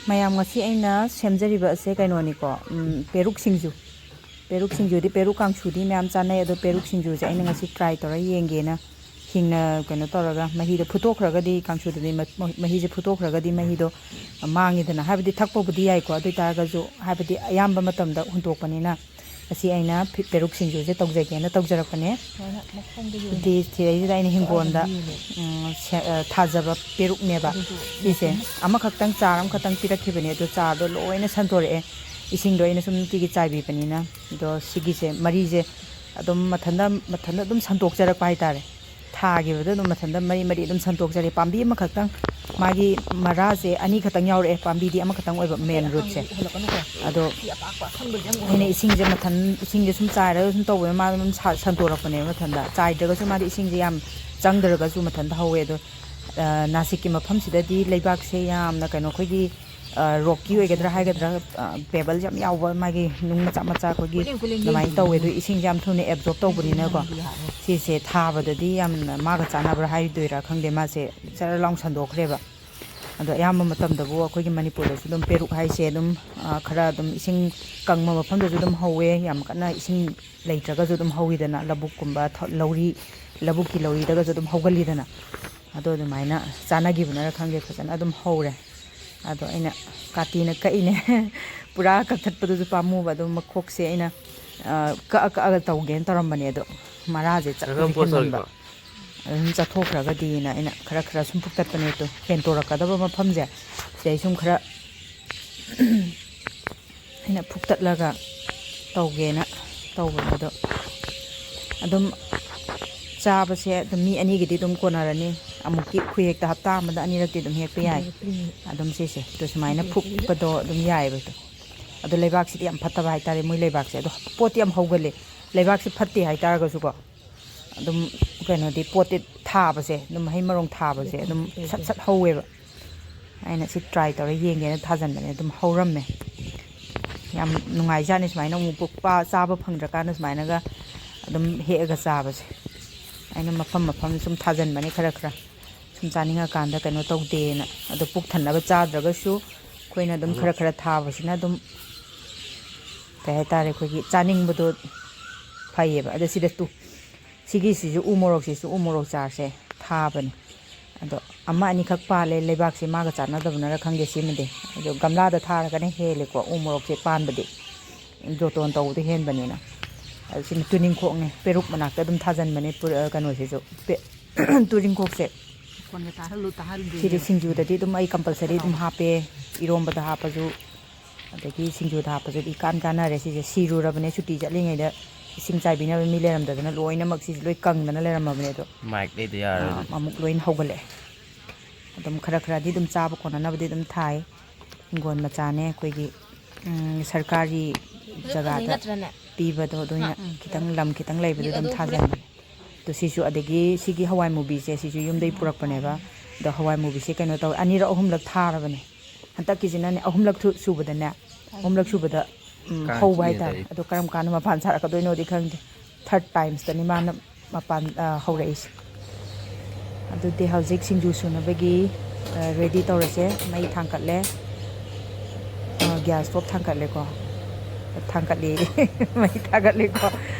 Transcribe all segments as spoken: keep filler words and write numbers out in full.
ꯃꯌꯥꯝ, ꯉꯁꯤ ꯑꯩꯅ ꯁꯦꯝꯖꯔꯤꯕ ꯑꯁꯦ ꯀꯩꯅꯣꯅꯤꯀꯣ, ꯎꯝ, ꯄꯦꯔꯨꯛ ꯁꯤꯡꯖꯨ꯫ ꯄꯦꯔꯨꯛ ꯁꯤꯡꯖꯨꯗꯤ ꯄꯦꯔꯨꯛ ꯀꯥꯡꯁꯨꯗꯤ ꯃꯌꯥꯝ ꯆꯥꯅꯩ, ꯑꯗꯣ ꯄꯦꯔꯨꯛ ꯁꯤꯡꯖꯨꯁꯦ ꯑꯩꯅ ꯉꯁꯤ try ꯇꯧꯔ ꯌꯦꯡꯒꯦꯅ, ꯍꯤꯡꯅ ꯀꯩꯅꯣ ꯇꯧꯔꯒ, ꯃꯍꯤꯗꯣ ꯐꯨꯠꯇꯣꯛꯈ꯭ꯔꯒꯗꯤ, ꯀꯥꯡꯁꯨꯗꯨꯗꯤ ꯃ-, ꯃ-, ꯃꯍꯤꯁꯦ ꯐꯨꯠꯇꯣꯛꯈ꯭ꯔꯒꯗꯤ ꯃꯍꯤꯗꯣ ꯃꯥꯡꯉꯤꯗꯅ, ꯍꯥꯏꯕꯗꯤ ꯊꯛꯄꯕꯨꯗꯤ ꯌꯥꯏꯀꯣ, ꯑꯗꯨ ꯑꯣꯏ ꯇꯥꯔꯒꯁꯨ, ꯍꯥꯏꯕꯗꯤ ꯑꯌꯥꯝꯕ ꯃꯇꯝꯗ ꯍꯨꯟꯗꯣꯛꯄꯅꯤꯅ꯫ ꯉꯁꯤ ꯑꯩꯅ ꯐꯤ-, ꯄꯦꯔꯨꯛ ꯁꯤꯡꯖꯨꯁꯦ ꯇꯧꯖꯒꯦꯅ ꯇꯧꯖꯔꯛꯄꯅꯦ꯫ ꯁꯨꯃꯥꯏꯅ ꯃꯈꯣꯡꯗꯒꯤ ꯑꯣꯏꯅ ꯁꯤꯗꯩꯁꯤꯗ ꯑꯩꯅ ꯍꯤꯡꯒꯣꯜꯗ, ꯀꯛꯑꯒ ꯌꯦꯡꯉꯦ꯫ ꯎꯝ, ꯁꯦ-, ꯑ, ꯊꯥꯖꯕ ꯄꯦꯔꯨꯛꯅꯦꯕ꯫ ꯑꯗꯨꯁꯨ ꯁꯤꯁꯦ ꯃꯄꯨꯝ ꯑꯃꯈꯛꯇꯪ, ꯆꯥꯔ ꯑꯃꯈꯛꯇꯪ ꯄꯤꯔꯛꯈꯤꯕꯅꯦ, ꯑꯗꯣ ꯆꯥꯔꯗꯣ ꯂꯣꯏꯅ ꯁꯟꯗꯣꯔꯛꯑꯦ꯫ ꯏꯁꯤꯡꯗꯣ ꯑꯩꯅ ꯁꯨꯝ ꯅꯨꯡꯇꯤꯒꯤ ꯆꯥꯏꯕꯤꯕꯅꯤꯅ꯫ ꯑꯗꯣ ꯁꯤꯒꯤꯁꯦ, ꯃꯔꯤꯁꯦ ꯑꯗꯨꯝ ꯃꯊꯟꯇ, ꯃꯊꯟꯇ ꯑꯗꯨꯝ ꯁꯟꯗꯣꯛꯆꯔꯛꯄ ꯍꯥꯏꯇꯥꯔꯦ꯫ ꯊꯥꯈꯤꯕꯗ ꯑꯗꯨꯝ ꯃꯊꯟꯇ ꯃꯔꯤ ꯃꯔꯤ ꯑꯗꯨꯝ ꯁꯟꯗꯣꯛꯆꯔꯛꯑꯦ꯫ ꯄꯥꯝꯕꯤ ꯑꯃꯈꯛꯇꯪ, ꯃꯥꯒꯤ ꯃꯔꯥꯁꯦ ꯑꯅꯤꯈꯛꯇꯪ ꯌꯥꯎꯔꯛꯑꯦ, ꯄꯥꯝꯕꯤꯗꯤ ꯑꯃꯈꯛꯇꯪ ꯑꯣꯏꯕ, main rootꯁꯦ꯫ ꯑꯗꯣ ꯑꯩꯅ ꯏꯁꯤꯡꯁꯦ ꯃꯊꯟ, ꯏꯁꯤꯡꯁꯦ ꯁꯨꯝ ꯆꯥꯏꯔꯒ ꯁꯨꯝ ꯇꯧꯕꯗ ꯃꯥ ꯑꯗꯨꯝ ꯁꯥ-, ꯁꯟꯗꯣꯔꯛꯄꯅꯦꯕ ꯃꯊꯟꯇ꯫ ꯆꯥꯏꯗ꯭ꯔꯒꯁꯨ ꯃꯥꯗꯤ ꯏꯁꯤꯡꯁꯦ ꯌꯥꯝ ꯆꯪꯗ꯭ꯔꯒꯁꯨ ꯃꯊꯟꯇ ꯍꯧꯋꯦ꯫ ꯑꯗꯣ, ꯑ, ꯅꯥꯁꯤꯛꯀꯤ ꯃꯐꯝꯁꯤꯗꯗꯤ ꯂꯩꯕꯥꯛꯁꯦ ꯌꯥꯝꯅ ꯀꯩꯅꯣ, ꯑꯩꯈꯣꯏꯒꯤ, ꯑ, rocky ꯑꯣꯏꯒꯗ꯭ꯔꯥ ꯍꯥꯏꯒꯗ꯭ꯔꯥ, ꯑ, pebbles ꯌꯥꯝ ꯌꯥꯎꯕ, ꯃꯥꯒꯤ ꯅꯨꯡ ꯃꯆꯥ ꯃꯆꯥ ꯑꯩꯈꯣꯏꯒꯤ ꯀꯨꯂꯦꯡ ꯀꯨꯂꯦꯡ ꯑꯗꯨꯃꯥꯏꯅ ꯌꯦꯡꯕꯤꯌꯨ꯫ ꯇꯧꯋꯦ꯫ ꯑꯗꯣ ꯏꯁꯤꯡꯁꯦ ꯌꯥꯝ ꯊꯨꯅ absorb ꯇꯧꯕꯅꯤꯅꯀꯣ, ꯁꯤꯁꯦ ꯊꯥꯕꯗꯗꯤ ꯌꯥꯝꯅ ꯃꯥꯒ ꯆꯥꯟꯅꯕ꯭ꯔꯥ ꯍꯥꯏꯗꯣꯏꯔꯥ ꯈꯪꯗꯦ, ꯃꯥꯁꯦ ꯆꯔ ꯂꯥꯎ ꯁꯟꯗꯣꯛꯈ꯭ꯔꯦꯕ꯫ ꯑꯗꯣ ꯑꯌꯥꯝꯕ ꯃꯇꯝꯗꯕꯨ ꯑꯩꯈꯣꯏꯒꯤ ꯃꯅꯤꯄꯨꯔꯗꯁꯨ ꯑꯗꯨꯝ ꯄꯦꯔꯨꯛ ꯍꯥꯏꯁꯦ ꯑꯗꯨꯝ, ꯑ, ꯈꯔ ꯑꯗꯨꯝ ꯏꯁꯤꯡ ꯀꯪꯕ ꯃꯐꯝꯗꯁꯨ ꯑꯗꯨꯝ ꯍꯧꯋꯦ, ꯌꯥꯝ ꯀꯟꯅ ꯏꯁꯤꯡ ꯂꯩꯇ꯭ꯔꯒꯁꯨ ꯑꯗꯨꯝ ꯍꯧꯋꯤꯗꯅ, ꯂꯧꯕꯨꯛꯀꯨꯝꯕ, ꯊ-, ꯂꯧꯔꯤ, ꯂꯧꯕꯨꯛꯀꯤ ꯂꯧꯔꯤꯗꯒꯁꯨ ꯑꯗꯨꯝ ꯍꯧꯒꯜꯂꯤꯗꯅ꯫ ꯑꯗꯣ ꯑꯗꯨꯃꯥꯏꯅ ꯆꯥꯅꯈꯤꯕꯅꯔ ꯈꯪꯗꯦ, ꯐꯖꯅ ꯑꯗꯨꯝ ꯍꯧꯔꯦ꯫ ꯑꯗꯣ ꯑꯩꯅ ꯀꯥꯇꯤꯅ ꯀꯛꯏꯅꯦ꯫ ꯄꯨꯔꯥ ꯀꯛꯊꯠꯄꯗꯨꯁꯨ ꯄꯥꯝꯃꯨꯕ, ꯑꯗꯣ ꯃꯈꯣꯛꯁꯦ ꯑꯩꯅ, ꯑ, ꯀꯛꯑ ꯀꯛꯑꯒ ꯇꯧꯒꯦꯅ ꯇꯧꯔꯝꯕꯅꯦ, ꯑꯗꯣ ꯃꯔꯥꯁꯦ ꯆꯠꯄꯗꯤ ꯈꯤꯇꯪ ꯄꯣꯠ ꯍꯦꯟꯃꯟꯕ꯫ ꯇꯧꯔꯤꯀꯣ꯫ ꯑꯗꯨꯝ ꯆꯠꯊꯣꯛꯈ꯭ꯔꯒꯗꯤꯅ ꯑꯩꯅ ꯈꯔ ꯈꯔ ꯁꯨꯝ ꯐꯨꯛꯇꯠꯄꯅꯦ꯫ ꯑꯗꯣ ꯍꯦꯟꯇꯣꯔꯛꯀꯗꯕ ꯃꯐꯝꯁꯦ ꯁꯤꯗꯩ ꯁꯨꯝ ꯈꯔ ꯑꯩꯅ ꯐꯨꯛꯇꯠꯂꯒ ꯇꯧꯒꯦꯅ ꯇꯧꯕꯅꯦ꯫ ꯑꯗꯣ ꯑꯗꯨꯝ ꯆꯥꯕꯁꯦ ꯑꯗꯨꯝ ꯃꯤ ꯑꯅꯤꯒꯤꯗꯤ ꯑꯗꯨꯝ ꯀꯣꯟꯅꯔꯅꯤ꯫ ꯑꯃꯨꯛꯀꯤ ꯈꯨꯌꯦꯛꯇ ꯍꯞꯇꯥ ꯑꯃꯗ ꯑꯅꯤꯔꯛꯇꯤ ꯑꯗꯨꯝ ꯍꯦꯛꯄ ꯌꯥꯏ꯫ ꯑꯗꯨꯝ ꯁꯤꯁꯦ ꯑꯗꯣ ꯁꯨꯃꯥꯏꯅ ꯐꯨꯛꯄꯗꯣ ꯑꯗꯨꯝ ꯌꯥꯏꯑꯕ꯫ ꯑꯗꯣ ꯑꯗꯣ ꯂꯩꯕꯥꯛꯁꯤꯗꯤ ꯌꯥꯝ ꯐꯠꯇꯕ ꯍꯥꯏꯇꯥꯔꯦ, ꯃꯣꯏ ꯂꯩꯕꯥꯛꯁꯦ꯫ ꯑꯗꯣ ꯄꯣꯠꯇꯤ ꯌꯥꯝ ꯍꯧꯒꯜꯂꯦ, ꯂꯩꯕꯥꯛꯁꯦ ꯐꯠꯇꯦ ꯍꯥꯏꯇꯥꯔꯒꯁꯨꯀꯣ꯫ ꯑꯗꯨꯝ ꯀꯩꯅꯣꯗꯤ, ꯄꯣꯠꯇꯤ ꯊꯥꯕꯁꯦ, ꯑꯗꯨꯝ ꯃꯍꯩ ꯃꯔꯣꯡ ꯊꯥꯕꯁꯦ ꯑꯗꯨꯝ ꯁꯠ ꯁꯠ ꯍꯧꯋꯦꯕ꯫ ꯑꯩꯅ ꯁꯤ try ꯇꯧꯔ ꯌꯦꯡꯒꯦꯅ ꯊꯥꯖꯟꯕꯅꯦ, ꯑꯗꯨꯝ ꯍꯧꯔꯝꯃꯦ꯫ ꯌꯥꯝ ꯅꯨꯡꯉꯥꯏꯖꯥꯠꯅꯤ ꯁꯨꯃꯥꯏꯅ ꯑꯃꯨꯛ ꯄꯨꯛꯄ ꯆꯥꯕ ꯐꯪꯗ꯭ꯔꯀꯥꯟꯗ ꯁꯨꯃꯥꯏꯅꯒ ꯑꯗꯨꯝ ꯍꯦꯛꯑꯒ ꯆꯥꯕꯁꯦ꯫ ꯑꯩꯅ ꯃꯐꯝ ꯃꯐꯝ ꯁꯨꯝ ꯊꯥꯖꯟꯕꯅꯦ ꯈꯔ ꯈꯔ, ꯁꯨꯝ ꯆꯥꯅꯤꯡꯉꯀꯥꯟꯗ ꯀꯩꯅꯣ ꯇꯧꯗꯦꯅ꯫ ꯑꯗꯣ ꯄꯨꯛ ꯊꯟꯅꯕ ꯆꯥꯗ꯭ꯔꯒꯁꯨ ꯑꯩꯈꯣꯏꯅ ꯑꯗꯨꯝ ꯈꯔ ꯈꯔ ꯊꯥꯕꯁꯤꯅ ꯑꯗꯨꯝ, ꯀꯩ ꯍꯥꯏꯇꯥꯔꯦ, ꯑꯩꯈꯣꯏꯒꯤ ꯆꯥꯅꯤꯡꯕꯗꯣ ꯐꯩꯌꯦꯕ꯫ ꯑꯗꯣ ꯁꯤꯗ ꯇꯨ, ꯁꯤꯒꯤꯁꯤꯁꯨ ꯎ ꯃꯣꯔꯣꯛꯁꯤꯁꯨ, ꯎ ꯃꯣꯔꯣꯛ ꯆꯥꯔꯁꯦ ꯊꯥꯕꯅꯦ꯫ ꯑꯗꯣ ꯑꯃ ꯑꯅꯤꯈꯛ ꯄꯥꯜꯂꯦ, ꯂꯩꯕꯥꯛꯁꯦ ꯃꯥꯒ ꯆꯥꯟꯅꯗꯕꯅꯔ ꯈꯪꯗꯦ ꯁꯤꯃꯗꯤ꯫ ꯑꯗꯣ ꯒꯝꯂꯥꯗ ꯊꯥꯔꯒꯅ ꯍꯦꯜꯂꯦꯀꯣ ꯎ ꯃꯣꯔꯣꯛꯁꯦ ꯄꯥꯟꯕꯗꯤ, ꯖꯣꯇꯣꯟ ꯇꯧꯕꯗ ꯍꯦꯟꯕꯅꯤꯅ꯫ ꯑꯗꯣ ꯁꯤꯅ ꯇꯨꯅꯤꯡꯈꯣꯛꯅꯦ, ꯄꯦꯔꯨꯛ ꯃꯅꯥꯛꯇ ꯑꯗꯨꯝ ꯊꯥꯖꯟꯕꯅꯦ ꯄꯨꯔ-, ꯀꯩꯅꯣꯁꯤꯁꯨ, ꯄꯦ-, ꯇꯨꯅꯤꯡꯈꯣꯛꯁꯦ꯫ ꯐꯣꯟꯒ ꯇꯥꯍꯜꯂꯨ, ꯇꯥꯍꯜꯂꯨ꯫ ꯁꯤꯗꯤ ꯁꯤꯡꯖꯨꯗꯗꯤ ꯑꯗꯨꯝ ꯑꯩ ꯀꯝꯄꯜꯁꯔꯤ ꯑꯗꯨꯝ ꯍꯥꯞꯄꯦ, ꯏꯔꯣꯝꯕꯗ ꯍꯥꯞꯄꯁꯨ, ꯑꯗꯒꯤ ꯁꯤꯡꯖꯨꯗ ꯍꯥꯞꯄꯁꯨ ꯏꯀꯥꯟ ꯀꯥꯟꯅꯔꯦ꯫ ꯁꯤꯁꯦ ꯁꯤꯔꯨꯔꯕꯅꯦ ꯁꯨꯇꯤ ꯆꯠꯂꯤꯉꯩꯗ, ꯏꯁꯤꯡ ꯆꯥꯏꯕꯤꯅꯕ ꯃꯤ ꯂꯩꯔꯝꯗꯗꯅ ꯂꯣꯏꯅꯃꯛ ꯁꯤꯁꯦ ꯂꯣꯏ ꯀꯪꯗꯅ ꯂꯩꯔꯝꯃꯕꯅꯦ꯫ ꯑꯗꯣ ꯃꯥꯏꯛ ꯂꯩꯗ ꯌꯥꯔꯣꯏ ꯑꯥ, ꯑꯗꯨꯗꯤ꯫ ꯑꯃꯨꯛ ꯂꯣꯏꯅ ꯍꯧꯒꯠꯂꯛꯑꯦ꯫ ꯑꯗꯨꯝ ꯈꯔ ꯈꯔꯗꯤ ꯑꯗꯨꯝ ꯆꯥꯕ ꯀꯣꯟꯅꯅꯕꯗꯤ ꯑꯗꯨꯝ ꯊꯥꯏ꯫ ꯍꯤꯡꯒꯣꯜ ꯃꯆꯥꯅꯦ ꯑꯩꯈꯣꯏꯒꯤ, ꯎꯝ, ꯁꯔꯀꯥꯔꯒꯤ ꯖꯒꯥꯗ ꯄꯤꯕꯗꯣ ꯑꯗꯨ ꯑꯣꯏꯅ ꯈꯤꯇꯪ, ꯂꯝ ꯈꯤꯇꯪ ꯂꯩꯕꯗꯨ ꯑꯗꯨꯝ ꯊꯥꯖꯟꯕꯅꯦ꯫ ꯑꯗꯣ ꯁꯤꯁꯨ, ꯑꯗꯒꯤ ꯁꯤꯒꯤ ꯍꯋꯥꯏ ꯃꯨꯕꯤꯁꯦ ꯁꯤꯁꯨ ꯌꯨꯝꯗꯩ ꯄꯨꯔꯛꯄꯅꯦꯕ꯫ ꯑꯗꯣ ꯍꯋꯥꯏ ꯃꯨꯕꯤꯁꯦ ꯀꯩꯅꯣ ꯇꯧꯋꯦ, ꯑꯅꯤꯔꯛ ꯑꯍꯨꯝꯂꯛ ꯊꯥꯔꯕꯅꯦ꯫ ꯍꯟꯗꯛꯀꯤꯁꯤꯅꯅꯦ ꯑꯍꯨꯝꯂꯛ ꯊꯨ-, ꯁꯨꯕꯗꯅꯦ, ꯑꯍꯨꯝꯂꯛ ꯁꯨꯕꯗ, ꯎꯝ, ꯍꯧꯕ ꯍꯥꯏꯇꯥꯔꯦ꯫ ꯑꯗꯣ ꯀꯔꯝ ꯀꯥꯟꯗ ꯃꯄꯥꯟ ꯁꯥꯔꯛꯀꯗꯣꯏꯅꯣꯗꯤ ꯈꯪꯗꯦ꯫ ꯊꯥꯔꯠ ꯇꯥꯏꯝꯁꯇꯅꯤ ꯃꯥꯅ ꯃꯄꯥꯟ, ꯑ, ꯍꯧꯔꯛꯏꯁꯦ꯫ ꯑꯗꯨꯗꯤ ꯍꯧꯖꯤꯛ ꯁꯤꯡꯖꯨ ꯁꯨꯅꯕꯒꯤ, ꯑ, ꯔꯦꯗꯤ ꯇꯧꯔꯁꯦ꯫ ꯃꯩ ꯊꯥꯡꯀꯠꯂꯦ꯫ ꯑ, ꯒ꯭ꯌꯥꯁ ꯁ꯭ꯇꯣꯞ ꯊꯥꯡꯀꯠꯂꯦꯀꯣ꯫ ꯊꯥꯡꯀꯠꯂꯦ꯫ ꯃꯩ ꯊꯥꯒꯠꯂꯦꯀꯣ꯫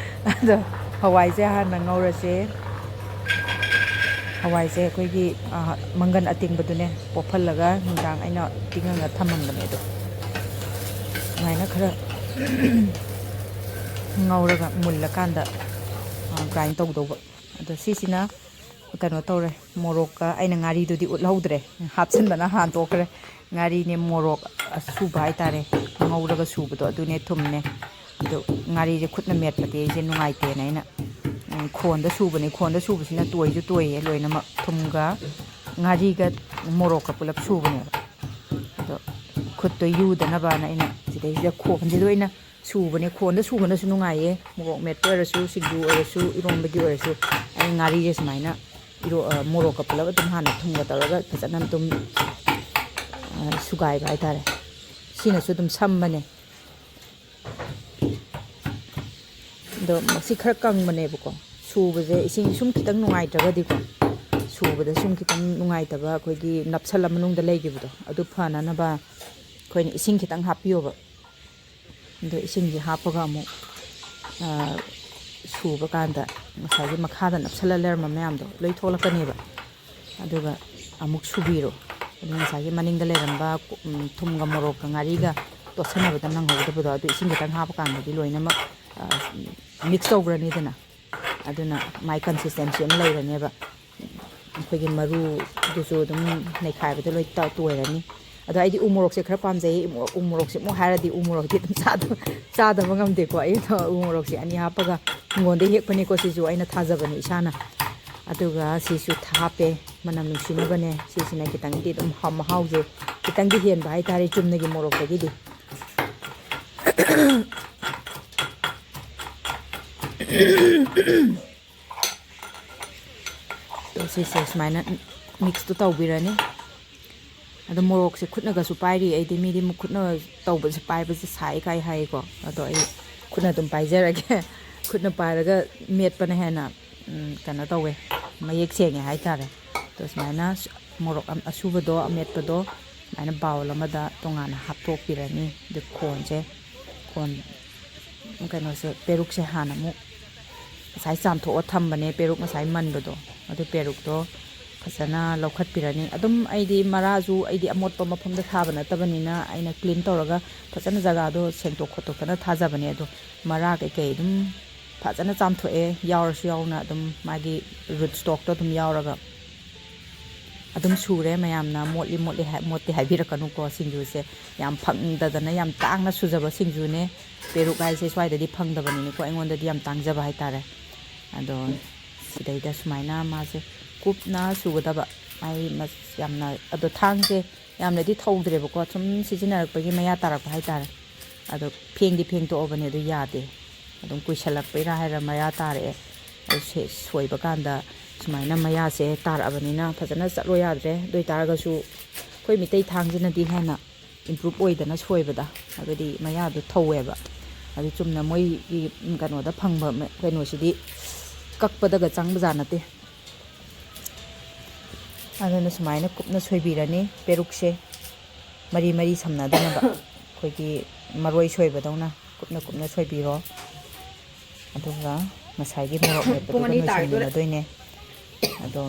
ꯑꯗꯣ ꯍꯋꯥꯏꯁꯦ ꯍꯥꯟꯅ ꯉꯧꯔꯁꯦ꯫ ꯍꯋꯥꯏꯁꯦ ꯑꯩꯈꯣꯏꯒꯤ, ꯑ, ꯃꯪꯒꯟ ꯑꯇꯤꯡꯕꯗꯨꯅꯦ ꯄꯣꯞꯍꯜꯂꯒ ꯅꯨꯡꯗꯥꯡ ꯑꯩꯅ ꯇꯤꯡꯉꯒ ꯊꯝꯃꯝꯕꯅꯦ꯫ ꯑꯗꯣ ꯁꯨꯃꯥꯏꯅ ꯈꯔ ꯉꯧꯔꯒ ꯃꯨꯜꯂꯀꯥꯟꯗ, ꯑ, ꯒ꯭ꯔꯥꯏꯟ ꯇꯧꯗꯧꯕ꯫ ꯑꯗꯣ ꯁꯤꯁꯤꯅ ꯀꯩꯅꯣ ꯇꯧꯔꯦ, ꯃꯣꯔꯣꯛꯀ ꯑꯩꯅ ꯉꯥꯔꯤꯗꯨꯗꯤ ꯎꯠꯍꯧꯗ꯭ꯔꯦ, ꯍꯥꯞꯆꯤꯟꯕꯅ ꯍꯥꯟ ꯇꯣꯛꯈ꯭ꯔꯦ꯫ ꯉꯥꯔꯤꯅꯦ, ꯃꯣꯔꯣꯛ ꯑꯁꯨꯕ ꯍꯥꯏꯇꯥꯔꯦ, ꯉꯧꯔꯒ ꯁꯨꯕꯗꯣ ꯑꯗꯨꯅꯦ, ꯊꯨꯝꯅꯦ꯫ ꯑꯗꯣ ꯉꯥꯔꯤꯁꯦ ꯈꯨꯠꯅ ꯃꯦꯠꯄꯗꯤ ꯑꯩꯁꯦ ꯅꯨꯡꯉꯥꯏꯇꯦꯅ ꯑꯩꯅ, ꯎꯝ, ꯈꯣꯟꯗ ꯁꯨꯕꯅꯦ꯫ ꯈꯣꯟꯗ ꯁꯨꯕꯁꯤꯅ ꯇꯣꯏꯁꯨ ꯇꯣꯏꯌꯦ ꯂꯣꯏꯅꯃꯛ, ꯊꯨꯝꯒ ꯉꯥꯔꯤꯒ ꯃꯣꯔꯣꯛꯀ ꯄꯨꯂꯞ ꯁꯨꯕꯅꯦꯕ꯫ ꯑꯗꯣ ꯈꯨꯠꯇꯣ ꯌꯨꯗꯅꯕꯅ ꯑꯩꯅ ꯁꯤꯗꯩꯁꯤꯗ ꯈꯣꯟꯁꯤꯗ ꯑꯣꯏꯅ ꯁꯨꯕꯅꯦ꯫ ꯈꯣꯟꯗ ꯁꯨꯕꯅꯁꯨ ꯅꯨꯡꯉꯥꯏꯌꯦ, ꯃꯣꯔꯣꯛ ꯃꯦꯠꯄ ꯑꯣꯏꯔꯁꯨ, ꯁꯤꯡꯖꯨ ꯑꯣꯏꯔꯁꯨ, ꯏꯔꯣꯝꯕꯒꯤ ꯑꯣꯏꯔꯁꯨ꯫ ꯑꯩ ꯉꯥꯔꯤꯁꯦ ꯁꯨꯃꯥꯏꯅ ꯏꯔꯣ-, ꯑ, ꯃꯣꯔꯣꯛꯀ ꯄꯨꯂꯞ ꯑꯗꯨꯝ ꯍꯥꯟꯅ ꯊꯨꯝꯒ ꯇꯧꯔꯒ ꯐꯖꯅ ꯑꯗꯨꯝ, ꯑ, ꯁꯨꯒꯥꯏꯕ ꯍꯥꯏꯇꯥꯔꯦ꯫ ꯁꯤꯅꯁꯨ ꯑꯗꯨꯝ ꯁꯝꯕꯅꯦ꯫ ꯑꯗꯣ ꯃꯁꯤ ꯈꯔ ꯀꯪꯕꯅꯦꯕꯀꯣ꯫ ꯁꯨꯕꯁꯦ ꯏꯁꯤꯡ ꯁꯨꯝ ꯈꯤꯇꯪ ꯅꯨꯡꯉꯥꯏꯇ꯭ꯔꯒꯗꯤꯀꯣ, ꯁꯨꯕꯗ ꯁꯨꯝ ꯈꯤꯇꯪ ꯅꯨꯡꯉꯥꯏꯇꯕ, ꯑꯩꯈꯣꯏꯒꯤ ꯅꯞꯁꯜꯂ ꯃꯅꯨꯡꯗ ꯂꯩꯈꯤꯕꯗꯣ, ꯑꯗꯨ ꯐꯅꯅꯕ ꯑꯩꯈꯣꯏꯅ ꯏꯁꯤꯡ ꯈꯤꯇꯪ ꯍꯥꯞꯄꯤꯌꯣꯕ꯫ ꯑꯗꯣ ꯏꯁꯤꯡꯁꯦ ꯍꯥꯞꯄꯒ ꯑꯃꯨꯛ, ꯑ, ꯁꯨꯕ ꯀꯥꯟꯗ ꯉꯁꯥꯏꯒꯤ ꯃꯈꯥꯗ ꯅꯞꯁꯜꯂ ꯂꯩꯔꯝꯕ ꯃꯌꯥꯝꯗꯣ ꯂꯣꯏ ꯊꯣꯛꯂꯛꯀꯅꯦꯕ꯫ ꯑꯗꯨꯒ ꯑꯃꯨꯛ ꯁꯨꯕꯤꯔꯣ꯫ ꯑꯗꯨ ꯉꯁꯥꯏꯒꯤ ꯃꯅꯤꯡꯗ ꯂꯩꯔꯝꯕ, ꯎꯝ, ꯊꯨꯝꯒ ꯃꯣꯔꯣꯛꯀ ꯉꯥꯔꯤꯒ ꯇꯣꯠꯁꯟꯅꯕꯗ ꯅꯪꯍꯧꯗꯕꯗꯣ, ꯑꯗꯨ ꯏꯁꯤꯡ ꯈꯤꯇꯪ ꯍꯥꯞꯄ ꯀꯥꯟꯗꯗꯤ ꯂꯣꯏꯅꯃꯛ, ꯑ, mix ꯇꯧꯈ꯭ꯔꯅꯤꯗꯅ꯫ ꯑꯗꯨꯅ ꯃꯥꯏ consistency ꯑꯃ ꯂꯩꯔꯅꯦꯕ꯫ ꯑꯩꯈꯣꯏꯒꯤ ꯃꯔꯨꯗꯨꯁꯨ ꯑꯗꯨꯝ ꯅꯩꯈꯥꯏꯕꯗ ꯂꯣꯏ ꯇ-, ꯇꯣꯏꯔꯅꯤ꯫ ꯑꯗꯣ ꯑꯩꯗꯤ ꯎ ꯃꯣꯔꯣꯛꯁꯦ ꯈꯔ ꯄꯥꯝꯖꯩ꯫ ꯎ ꯃꯣꯔꯣꯛ, ꯎ ꯃꯣꯔꯣꯛꯁꯦ ꯑꯃꯨꯛ ꯍꯥꯏꯔꯗꯤ ꯎ ꯃꯣꯔꯣꯛꯇꯤ ꯑꯗꯨꯝ ꯆꯥꯗꯕ, ꯆꯥꯗꯕ ꯉꯝꯗꯦꯀꯣ꯫ ꯑꯩ ꯎ ꯃꯣꯔꯣꯛꯁꯦ ꯑꯅꯤ ꯍꯥꯞꯄꯒ ꯍꯤꯡꯒꯣꯜꯗꯩ ꯍꯦꯛꯄꯅꯤꯀꯣ꯫ ꯁꯤꯁꯨ ꯑꯩꯅ ꯊꯥꯖꯕꯅꯤ ꯏꯁꯥꯅ꯫ ꯑꯗꯨꯒ ꯁꯤꯁꯨ ꯍꯥꯞꯄꯦ, ꯃꯅꯝ ꯅꯨꯡꯁꯤꯅꯕꯅꯦ꯫ ꯁꯤꯁꯤꯅ ꯈꯤꯇꯪꯗꯤ ꯑꯗꯨꯝ ꯍꯥꯎ-, ꯃꯍꯥꯎꯁꯦ ꯈꯤꯇꯪꯗꯤ ꯍꯦꯟꯕ ꯍꯥꯏꯇꯥꯔꯦ ꯆꯨꯝꯅꯒꯤ ꯃꯣꯔꯣꯛꯇꯒꯤꯗꯤ꯫ ꯑꯗꯣ ꯁꯤꯁꯦ ꯁꯨꯃꯥꯏꯅ mix ꯇꯣ ꯇꯧꯕꯤꯔꯅꯤ꯫ ꯑꯗꯣ ꯃꯣꯔꯣꯛꯁꯦ ꯈꯨꯠꯅꯒꯁꯨ ꯄꯥꯏꯔꯤ ꯑꯩꯗꯤ꯫ ꯃꯤꯗꯤ ꯃꯨ-, ꯈꯨꯠꯅ ꯇꯧꯕꯁꯦ, ꯄꯥꯏꯕꯁꯦ ꯁꯥꯏ ꯀꯥꯏ ꯍꯥꯏꯀꯣ꯫ ꯑꯗꯣ ꯑꯩ ꯈꯨꯠꯅ ꯑꯗꯨꯝ ꯄꯥꯏꯖꯔꯒꯦ꯫ ꯈꯨꯠꯅ ꯄꯥꯏꯔꯒ ꯃꯦꯠꯄꯅ ꯍꯦꯟꯅ, ꯎꯝ, ꯀꯩꯅꯣ ꯇꯧꯋꯦ, ꯃꯌꯦꯛ ꯁꯦꯡꯉꯦ ꯍꯥꯏꯇꯥꯔꯦ꯫ ꯑꯗꯣ ꯁꯨꯃꯥꯏꯅ ꯃꯣꯔꯣꯛ ꯑꯝ-, ꯑꯁꯨꯕꯗꯣ, ꯑꯃꯦꯠꯄꯗꯣ ꯁꯨꯃꯥꯏꯅ bowl ꯑꯃꯗ ꯇꯣꯉꯥꯟꯅ ꯍꯥꯞꯇꯣꯛꯄꯤꯔꯅꯤ꯫ ꯑꯗꯨ ꯈꯣꯟꯁꯦ, ꯈꯣꯟ, ꯀꯩꯅꯣꯁꯦ, ꯄꯦꯔꯨꯛꯁꯦ ꯍꯥꯟꯅ ꯑꯃꯨꯛ ꯉꯁꯥꯏ ꯆꯥꯝꯊꯣꯛꯑ ꯊꯝꯕꯅꯦ, ꯄꯦꯔꯨꯛ ꯉꯁꯥꯏ ꯃꯟꯕꯗꯣ, ꯑꯗꯨ ꯄꯦꯔꯨꯛꯇꯣ ꯐꯖꯅ ꯂꯧꯈꯠꯄꯤꯔꯅꯤ꯫ ꯑꯗꯨꯝ ꯑꯩꯗꯤ ꯃꯔꯥꯁꯨ, ꯑꯩꯗꯤ ꯑꯃꯣꯠꯄ ꯃꯐꯝꯗ ꯊꯥꯕ ꯅꯠꯇꯕꯅꯤꯅ ꯑꯩꯅ clean ꯇꯧꯔꯒ ꯐꯖꯅ ꯖꯒꯥꯗꯣ ꯁꯦꯡꯇꯣꯛ ꯈꯣꯠꯇꯣꯛꯇꯅ ꯊꯥꯖꯕꯅꯦ꯫ ꯑꯗꯣ ꯃꯔꯥ ꯀꯩꯀꯩ ꯑꯗꯨꯝ ꯐꯖꯅ ꯆꯥꯝꯊꯣꯛꯑꯦ, ꯌꯥꯎꯔꯁꯨ ꯌꯥꯎꯅ ꯑꯗꯨꯝ ꯃꯥꯒꯤ root stock ꯇꯣ ꯑꯗꯨꯝ ꯌꯥꯎꯔꯒ꯫ ꯑꯗꯨꯝ ꯁꯨꯔꯦ꯫ ꯃꯌꯥꯝꯅ ꯃꯣꯠꯂꯤ ꯃꯣꯠꯂꯤ ꯍꯥꯏ-, ꯃꯣꯠꯇꯦ ꯍꯥꯏꯕꯤꯔꯛꯀꯅꯨꯀꯣ꯫ ꯁꯤꯡꯖꯨꯁꯦ ꯌꯥꯝ ꯐꯪꯗꯗꯅ ꯌꯥꯝ ꯇꯥꯡꯅ ꯁꯨꯖꯕ ꯁꯤꯡꯖꯨꯅꯦ꯫ ꯄꯦꯔꯨꯛ ꯍꯥꯏꯁꯦ ꯁ꯭ꯋꯥꯏꯗꯗꯤ ꯐꯪꯗꯕꯅꯤꯅꯀꯣ, ꯑꯩꯉꯣꯟꯗꯗꯤ ꯌꯥꯝ ꯇꯥꯡꯖꯕ ꯍꯥꯏꯇꯥꯔꯦ꯫ ꯑꯗꯣ ꯁꯤꯗꯩꯗ ꯁꯨꯃꯥꯏꯅ ꯃꯥꯁꯦ ꯀꯨꯞꯅ ꯁꯨꯒꯗꯕ꯫ ꯑꯩ ꯃꯁ-, ꯌꯥꯝꯅ, ꯑꯗꯣ ꯊꯥꯡꯁꯦ ꯌꯥꯝꯅꯗꯤ ꯊꯧꯗ꯭ꯔꯦꯕꯀꯣ꯫ ꯁꯨꯝ ꯁꯤꯖꯤꯟꯅꯔꯛꯄꯒꯤ ꯃꯌꯥ ꯇꯥꯔꯛꯄ ꯍꯥꯏꯇꯥꯔꯦ꯫ ꯑꯗꯣ ꯐꯦꯡꯗꯤ ꯐꯦꯡꯗꯣꯛꯑꯕꯅꯦ, ꯑꯗꯣ ꯌꯥꯗꯦ꯫ ꯑꯗꯨꯝ ꯀꯨꯏꯁꯜꯂꯛꯄꯩꯔꯥ ꯍꯥꯏꯔ ꯃꯌꯥ ꯇꯥꯔꯛꯑꯦ꯫ ꯑꯗꯨ ꯁꯦ-, ꯁꯣꯏꯕ ꯀꯥꯟꯗ ꯁꯨꯃꯥꯏꯅ ꯃꯌꯥꯁꯦ ꯇꯥꯔꯛꯑꯕꯅꯤꯅ ꯐꯖꯅ ꯆꯠꯂꯣ ꯌꯥꯗ꯭ꯔꯦ꯫ ꯑꯗꯨ ꯑꯣꯏ ꯇꯥꯔꯒꯁꯨ ꯑꯩꯈꯣꯏ ꯃꯤꯇꯩ ꯊꯥꯡꯁꯤꯅꯗꯤ ꯍꯦꯟꯅ improve ꯑꯣꯏꯗꯅ ꯁꯣꯏꯕꯗ, ꯍꯥꯏꯕꯗꯤ ꯃꯌꯥꯗꯣ ꯊꯧꯋꯦꯕ꯫ ꯑꯗꯨ ꯆꯨꯝꯅ ꯃꯣꯏꯒꯤ ꯀꯩꯅꯣꯗ ꯐꯪꯕ ꯃ-, ꯀꯩꯅꯣꯁꯤꯗꯤ ꯀꯛꯄꯗꯒ ꯆꯪꯕꯖꯥꯠ ꯅꯠꯇꯦ꯫ ꯑꯗꯨꯅ ꯁꯨꯃꯥꯏꯅ ꯀꯨꯞꯅ ꯁꯣꯏꯕꯤꯔꯅꯤ ꯄꯦꯔꯨꯛꯁꯦ꯫ ꯃꯔꯤ ꯃꯔꯤ ꯁꯝꯅꯗꯅꯕ ꯑꯩꯈꯣꯏꯒꯤ ꯃꯔꯣꯏ ꯁꯣꯏꯕꯗꯧꯅ ꯀꯨꯞꯅ ꯀꯨꯞꯅ ꯁꯣꯏꯕꯤꯔꯣ꯫ ꯑꯗꯨꯒ ꯉꯁꯥꯏꯒꯤ ꯃꯣꯔꯣꯛ ꯃꯦꯠꯄꯗꯨꯒ ꯅꯣꯏꯁꯤꯟꯃꯤꯟꯅꯗꯣꯏꯅꯦ꯫ ꯑꯗꯣ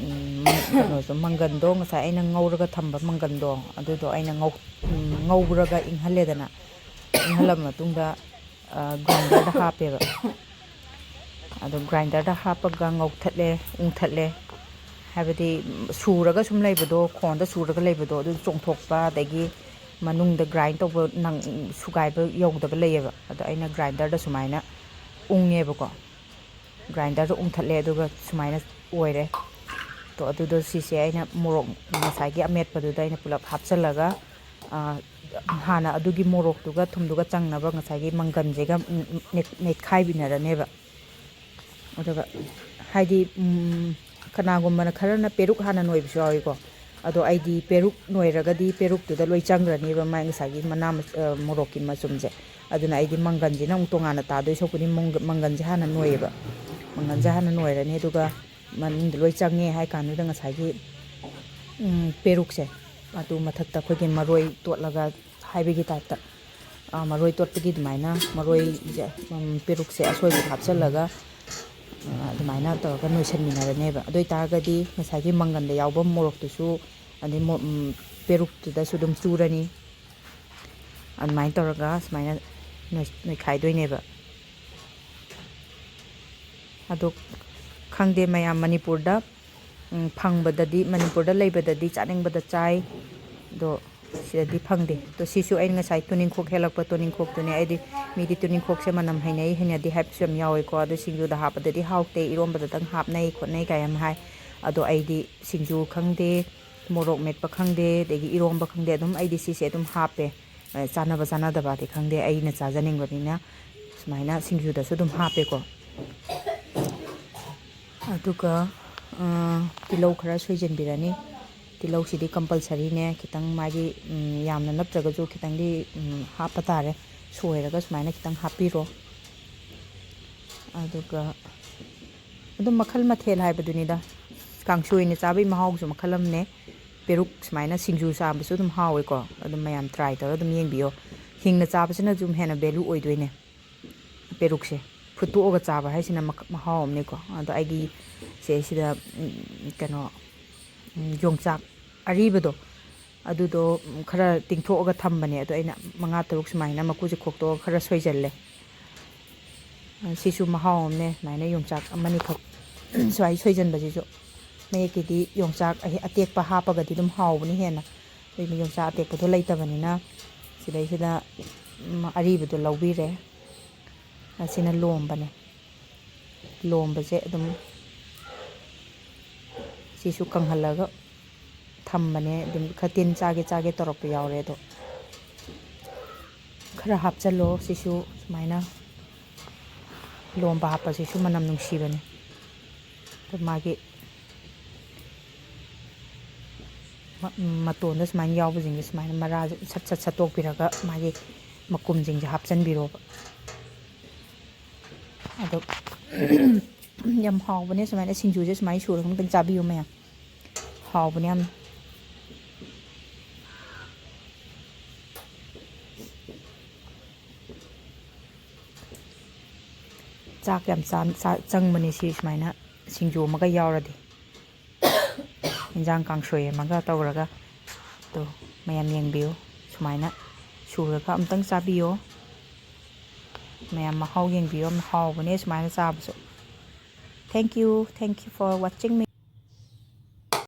ꯎꯝ, ꯀꯩꯅꯣꯁꯨ, ꯃꯪꯒꯟꯗꯣ, ꯉꯁꯥꯏ ꯑꯩꯅ ꯉꯧꯔꯒ ꯊꯝꯕ ꯃꯪꯒꯟꯗꯣ, ꯑꯗꯨꯗꯣ ꯑꯩꯅ ꯉꯧ-, ꯎꯝ, ꯉꯧꯔꯒ ꯏꯪꯍꯜꯂꯦꯗꯅ꯫ ꯏꯪꯍꯜꯂꯕ ꯃꯇꯨꯡꯗ, ꯑ, ꯒ꯭ꯔꯥꯏꯟꯗꯔꯗ ꯍꯥꯞꯄꯦꯕ꯫ ꯑꯗꯣ ꯒ꯭ꯔꯥꯏꯟꯗꯔꯗ ꯍꯥꯞꯄꯒ ꯉꯧꯊꯠꯂꯦ, ꯎꯪꯊꯠꯂꯦ꯫ ꯍꯥꯏꯕꯗꯤ, ꯁꯨꯔꯒ ꯁꯨꯝ ꯂꯩꯕꯗꯣ, ꯈꯣꯟꯗ ꯁꯨꯔꯒ ꯂꯩꯕꯗꯣ, ꯑꯗꯨ ꯆꯣꯡꯊꯣꯛꯄ, ꯑꯗꯒꯤ ꯃꯅꯨꯡꯗ ꯒ꯭ꯔꯥꯏꯟ ꯇꯧꯕ ꯅꯪ-, ꯁꯨꯒꯥꯏꯕ ꯌꯧꯗꯕ ꯂꯩꯌꯦꯕ꯫ ꯑꯗꯣ ꯑꯩꯅ ꯒ꯭ꯔꯥꯏꯟꯗꯔꯗ ꯁꯨꯃꯥꯏꯅ ꯎꯪꯉꯦꯕꯀꯣ꯫ ꯒ꯭ꯔꯥꯏꯟꯗꯔꯗ ꯎꯪꯊꯠꯂꯦ, ꯑꯗꯨꯒ ꯁꯨꯃꯥꯏꯅ ꯑꯣꯏꯔꯦ꯫ ꯇꯣ, ꯑꯗꯨꯗꯣ, ꯁꯤꯁꯦ ꯑꯩꯅ ꯃꯣꯔꯣꯛ, ꯉꯁꯥꯏꯒꯤ ꯑꯃꯦꯠꯄꯗꯨꯗ ꯑꯩꯅ ꯄꯨꯂꯞ ꯍꯥꯞꯆꯜꯂꯒ, ꯑ, ꯍꯥꯟꯅ ꯑꯗꯨꯒꯤ ꯃꯣꯔꯣꯛꯇꯨꯒ ꯊꯨꯝꯗꯨꯒ ꯆꯪꯅꯕ ꯉꯁꯥꯏꯒꯤ ꯃꯪꯒꯟꯁꯤꯒ ꯅꯦꯠ-, ꯅꯦꯠꯈꯥꯏꯕꯤꯅꯔꯅꯦꯕ꯫ ꯑꯗꯨꯒ, ꯍꯥꯏꯗꯤ, ꯎꯝ, ꯀꯅꯥꯒꯨꯝꯕꯅ ꯈꯔꯅ ꯄꯦꯔꯨꯛ ꯍꯥꯟꯅ ꯅꯣꯏꯕꯁꯨ ꯌꯥꯎꯏꯀꯣ꯫ ꯑꯗꯣ ꯑꯩꯗꯤ ꯄꯦꯔꯨꯛ ꯅꯣꯏꯔꯒꯗꯤ ꯄꯦꯔꯨꯛꯇꯨꯗ ꯂꯣꯏ ꯆꯪꯈ꯭ꯔꯅꯦꯕ ꯃꯥꯏ ꯉꯁꯥꯏꯒꯤ ꯃꯅꯥ ꯃꯁ-, ꯑ, ꯃꯣꯔꯣꯛꯀꯤ ꯃꯆꯨꯝꯁꯦ꯫ ꯑꯗꯨꯅ ꯑꯩꯗꯤ ꯃꯪꯒꯟꯁꯤꯅ ꯑꯃꯨꯛ ꯇꯣꯉꯥꯟꯅ ꯇꯥꯗꯣꯏ ꯁꯔꯨꯛꯄꯨꯗꯤ ꯃꯪꯒ-, ꯃꯪꯒꯟꯁꯦ ꯍꯥꯟꯅ ꯅꯣꯏꯌꯦꯕ꯫ ꯃꯪꯒꯟꯁꯦ ꯍꯥꯟꯅ ꯅꯣꯏꯔꯅꯤ, ꯑꯗꯨꯒ ꯃꯅꯨꯡꯗ ꯂꯣꯏ ꯆꯪꯉꯦ ꯍꯥꯏ ꯀꯥꯟꯗꯨꯗ ꯉꯁꯥꯏꯒꯤ, ꯎꯝ, ꯄꯦꯔꯨꯛꯁꯦ, ꯑꯗꯨ ꯃꯊꯛꯇ ꯑꯩꯈꯣꯏꯒꯤ ꯃꯔꯣꯏ ꯇꯣꯠꯂꯒ ꯍꯥꯏꯕꯒꯤ ꯇꯥꯏꯞꯇ, ꯑ, ꯃꯔꯣꯏ ꯇꯣꯠꯄꯒꯤ ꯑꯗꯨꯃꯥꯏꯅ ꯃꯔꯣꯏꯁꯦ, ꯎꯝ, ꯄꯦꯔꯨꯛꯁꯦ ꯑꯁꯣꯏꯕ ꯍꯥꯞꯆꯜꯂꯒ, ꯑ, ꯑꯗꯨꯃꯥꯏꯅ ꯇꯧꯔꯒ ꯅꯣꯏꯁꯟꯃꯤꯟꯅꯔꯅꯦꯕ꯫ ꯑꯗꯨ ꯑꯣꯏꯇꯥꯔꯒꯗꯤ ꯉꯁꯥꯏꯒꯤ ꯃꯪꯒꯟꯗ ꯌꯥꯎꯕ ꯃꯣꯔꯣꯛꯇꯨꯁꯨ, ꯑꯗꯩ ꯃꯣ-, ꯎꯝ, ꯄꯦꯔꯨꯛꯇꯨꯗꯁꯨ ꯑꯗꯨꯝ ꯆꯨꯔꯅꯤ꯫ ꯑꯗꯨꯃꯥꯏꯅ ꯇꯧꯔꯒ ꯁꯨꯃꯥꯏꯅ ꯅꯣꯏ-, ꯅꯣꯏꯈꯥꯏꯗꯣꯏꯅꯦꯕ꯫ ꯑꯗꯣ ꯈꯪꯗꯦ, ꯃꯌꯥꯝ ꯃꯅꯤꯄꯨꯔꯗ, ꯎꯝ, ꯐꯪꯕꯗꯗꯤ, ꯃꯅꯤꯄꯨꯔꯗ ꯂꯩꯕꯗꯗꯤ ꯆꯥꯅꯤꯡꯕꯗ ꯆꯥꯏ꯫ ꯑꯗꯣ ꯁꯤꯗꯗꯤ ꯐꯪꯗꯦ꯫ ꯑꯗꯣ ꯁꯤꯁꯨ ꯑꯩꯅ ꯉꯁꯥꯏ ꯇꯨꯅꯤꯡꯈꯣꯛ ꯍꯦꯛꯂꯛꯄ ꯇꯨꯅꯤꯡꯈꯣꯛꯇꯨꯅꯦ꯫ ꯑꯩꯗꯤ ꯃꯤꯗꯤ ꯇꯨꯅꯤꯡꯈꯣꯛꯁꯦ ꯃꯅꯝ ꯍꯩꯅꯩ, ꯍꯩꯅꯗꯦ ꯍꯥꯏꯕꯁꯨ ꯌꯥꯝ ꯌꯥꯎꯋꯦꯀꯣ꯫ ꯑꯗꯣ ꯁꯤꯡꯖꯨꯗ ꯍꯥꯞꯄꯗꯗꯤ ꯍꯥꯎꯇꯦ, ꯏꯔꯣꯝꯕꯗꯇꯪ ꯍꯥꯞꯅꯩ ꯈꯣꯠꯅꯩ ꯀꯥꯏ ꯌꯥꯝ ꯍꯥꯏ꯫ ꯑꯗꯣ ꯑꯩꯗꯤ ꯁꯤꯡꯖꯨ ꯈꯪꯗꯦ, ꯃꯣꯔꯣꯛ ꯃꯦꯠꯄ ꯈꯪꯗꯦ, ꯑꯗꯒꯤ ꯏꯔꯣꯝꯕ ꯈꯪꯗꯦ, ꯑꯗꯨꯝ ꯑꯩꯗꯤ ꯁꯤꯁꯦ ꯑꯗꯨꯝ ꯍꯥꯞꯄꯦ꯫ ꯑ, ꯆꯥꯟꯅꯕ ꯆꯥꯟꯅꯗꯕꯗꯤ ꯈꯪꯗꯦ, ꯑꯩꯅ ꯆꯥꯖꯅꯤꯡꯕꯅꯤꯅ ꯁꯨꯃꯥꯏꯅ ꯁꯤꯡꯖꯨꯗꯁꯨ ꯑꯗꯨꯝ ꯍꯥꯞꯄꯦꯀꯣ꯫ ꯑꯗꯨꯒ, ꯑ, ꯇꯤꯜꯍꯧ ꯈꯔ ꯁꯣꯏꯖꯤꯟꯕꯤꯔꯅꯤ꯫ ꯇꯤꯜꯍꯧꯁꯤꯗꯤ ꯀꯝꯄꯜꯁꯔꯤꯅꯦ, ꯈꯤꯇꯪ ꯃꯥꯒꯤ, ꯎꯝ, ꯌꯥꯝꯅ ꯅꯠꯇ꯭ꯔꯒꯁꯨ ꯈꯤꯇꯪꯗꯤ, ꯎꯝ, ꯍꯥꯞꯄ ꯇꯥꯔꯦ꯫ ꯁꯣꯏꯔꯒ ꯁꯨꯃꯥꯏꯅ ꯈꯤꯇꯪ ꯍꯥꯞꯄꯤꯔꯣ꯫ ꯑꯗꯨꯒ ꯑꯗꯨꯝ ꯃꯈꯜ ꯃꯊꯦꯜ ꯍꯥꯏꯕꯗꯨꯅꯤꯗ꯫ ꯀꯥꯡꯁꯣꯏꯅ ꯆꯥꯕꯒꯤ ꯃꯍꯥꯎꯁꯨ ꯃꯈꯜ ꯑꯃꯅꯦ꯫ ꯄꯦꯔꯨꯛ ꯁꯨꯃꯥꯏꯅ ꯁꯤꯡꯖꯨ ꯆꯥꯕꯁꯨ ꯑꯗꯨꯝ ꯍꯥꯎꯋꯦꯀꯣ꯫ ꯑꯗꯨꯝ ꯃꯌꯥꯝ try ꯇꯧꯔꯒ ꯑꯗꯨꯝ ꯌꯦꯡꯕꯤꯌꯣ꯫ ꯍꯤꯡꯅ ꯆꯥꯕꯁꯤꯅ ꯑꯗꯨꯝ ꯍꯦꯟꯅ value ꯑꯣꯏꯗꯣꯏꯅꯦ꯫ ꯄꯦꯔꯨꯛꯁꯦ ꯐꯨꯠꯇꯣꯛꯑꯒ ꯆꯥꯕ ꯍꯥꯏꯁꯤꯅ ꯃꯈ-, ꯃꯍꯥꯎ ꯑꯃꯅꯤꯀꯣ꯫ ꯑꯗꯣ ꯑꯩꯒꯤ ꯁꯦ ꯁꯤꯗ, ꯎꯝ, ꯀꯩꯅꯣ, ꯎꯝ, ꯌꯣꯡꯆꯥꯛ ꯑꯔꯤꯕꯗꯣ, ꯑꯗꯨꯗꯣ, ꯎꯝ, ꯈꯔ ꯇꯤꯡꯊꯣꯛꯑꯒ ꯊꯝꯕꯅꯦ꯫ ꯑꯗꯣ ꯑꯩꯅ ꯃꯉꯥ ꯇꯔꯨꯛ ꯁꯨꯃꯥꯏꯅ ꯃꯀꯨꯁꯦ ꯈꯣꯛꯇꯣꯛꯑꯒ ꯈꯔ ꯁꯣꯏꯖꯜꯂꯦ꯫ ꯁꯤꯁꯨ ꯃꯍꯥꯎ ꯑꯃꯅꯦ, ꯁꯨꯃꯥꯏꯅ ꯌꯣꯡꯆꯥꯛ ꯑꯃꯅꯤꯈꯛ ꯁꯨꯃꯥꯏ ꯁꯣꯏꯖꯟꯕꯁꯤꯁꯨ꯫ ꯃꯌꯦꯛꯀꯤꯗꯤ ꯌꯣꯡꯆꯥꯛ ꯑꯍꯦ-, ꯑꯇꯦꯛꯄ ꯍꯥꯞꯄꯒꯗꯤ ꯑꯗꯨꯝ ꯍꯥꯎꯕꯅꯤ ꯍꯦꯟꯅ꯫ ꯑꯩꯈꯣꯏ ꯌꯣꯡꯆꯥꯛ ꯑꯇꯦꯛꯄꯗꯣ ꯂꯩꯇꯕꯅꯤꯅ ꯁꯤꯗꯩꯁꯤꯗ, ꯎꯝ, ꯑꯔꯤꯕꯗꯣ ꯂꯧꯕꯤꯔꯦ꯫ ꯑꯁꯤꯅ ꯂꯣꯝꯕꯅꯦ꯫ ꯂꯣꯝꯕꯁꯦ ꯑꯗꯨꯝ ꯁꯤꯁꯨ ꯀꯪꯍꯜꯂꯒ ꯊꯝꯕꯅꯦ꯫ ꯑꯗꯨꯝ ꯈꯔ ꯇꯤꯟ ꯆꯥꯒꯦ ꯆꯥꯒꯦ ꯇꯧꯔꯛꯄ ꯌꯥꯎꯔꯦ꯫ ꯑꯗꯣ ꯈꯔ ꯍꯥꯞꯆꯜꯂꯣ꯫ ꯁꯤꯁꯨ ꯁꯨꯃꯥꯏꯅ ꯂꯣꯝꯕ ꯍꯥꯞꯄꯁꯤꯁꯨ ꯃꯅꯝ ꯅꯨꯡꯁꯤꯕꯅꯦ꯫ ꯑꯗꯨ ꯃꯥꯒꯤ ꯃ-, ꯃꯇꯣꯟꯗ ꯁꯨꯃꯥꯏꯅ ꯌꯥꯎꯕꯁꯤꯡꯁꯦ ꯁꯨꯃꯥꯏꯅ ꯃꯔꯥꯁꯦ ꯁꯠ ꯁꯠ ꯁꯠꯇꯣꯛꯄꯤꯔꯒ ꯃꯥꯒꯤ ꯃꯀꯨꯝꯁꯤꯡꯁꯦ ꯍꯥꯞꯆꯤꯟꯕꯤꯔꯣꯕ꯫ ꯑꯗꯣ ꯌꯥꯝ ꯍꯥꯎꯕꯅꯦ ꯁꯨꯃꯥꯏꯅ ꯁꯤꯡꯖꯨꯁꯦ ꯁꯨꯃꯥꯏꯅ ꯁꯨꯔꯒ ꯑꯝꯇꯪ ꯆꯥꯕꯤꯌꯨ ꯃꯌꯥꯝ꯫ ꯍꯥꯎꯕꯅꯦ ꯌꯥꯝꯅ꯫ ꯆꯥꯛ ꯌꯥꯝ ꯆꯥ-, ꯆꯥ-, ꯆꯪꯕꯅꯦ ꯁꯤ ꯁꯨꯃꯥꯏꯅ ꯁꯤꯡꯖꯨ ꯑꯃꯒ ꯌꯥꯎꯔꯗꯤ꯫ ꯏꯟꯖꯥꯡ ꯀꯥꯡꯁꯣꯏ ꯑꯃꯒ ꯇꯧꯔꯒ꯫ ꯑꯗꯣ ꯃꯌꯥꯝ ꯌꯦꯡꯕꯤꯌꯨ, ꯁꯨꯃꯥꯏꯅ ꯁꯨꯔꯒ ꯑꯝꯇꯪ ꯆꯥꯕꯤꯌꯣ꯫ ꯃꯌꯥꯝ ꯃꯍꯥꯎ ꯌꯦꯡꯕꯤꯌꯣ, ꯌꯥꯝ ꯍꯥꯎꯕꯅꯦ ꯁꯨꯃꯥꯏꯅ ꯆꯥꯕꯁꯨ꯫ Thank you, thank you for watching me.